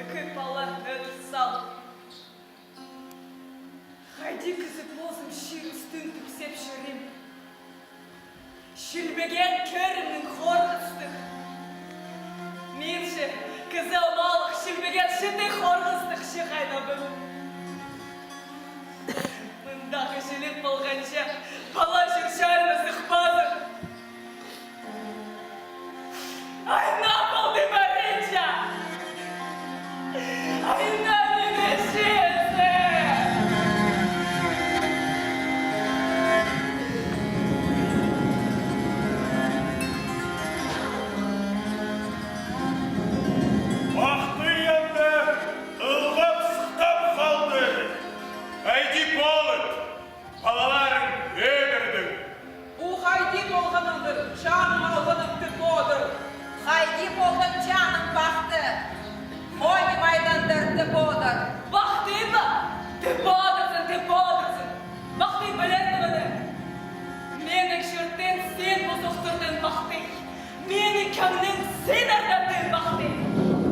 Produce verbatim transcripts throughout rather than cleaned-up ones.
Кӧп пала ӧдір сал. Хайди кізі позым чир ӱстӱн тӱксеп чӧрем. Чілбіген кӧрімнең хорғыстығ. Мин че кізі омалығ, чілбіген чіті хорғыстығ, че хайнабын. Мындағы чіліг полғанҷа, пала чир чарына сыхпазын. Айна полды, Маринча! Айна мині чизе! Махтый анда ылғап-сыхтап халды. Хайди полып, палаларың ӧдірдің. Пу хайди полғаныңдыр, чаным алғаным тіп одыр. Хайди полған чаным пахты, хоним айландыр тіп одыр. Махтый ба? Тіп одырзың, тіп одырзың. Махтый пілерні мыны. Менің чуртым син пузыхтырдың, Махтый. Менің кӧңнім син ардадың, Махтый.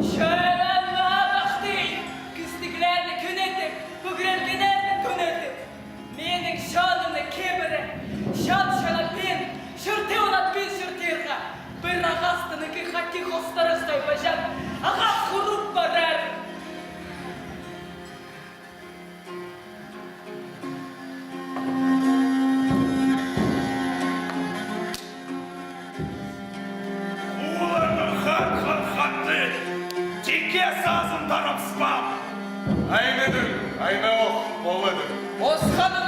Чоранма, Махтый. Кӱстіглерні кӱнетіп, пӱгрелгеннерні кӱнетіп. Менің чонымны кибіре, чон чон атпин, чуртуун атпин чуртирға. Пір ағастың ікі хати хостары сайбаҷаң, ағас хурып парар. Уларның хан-хан хатты тикке сазын тараспам. Айныдың, айна ох, полыдың. Осханың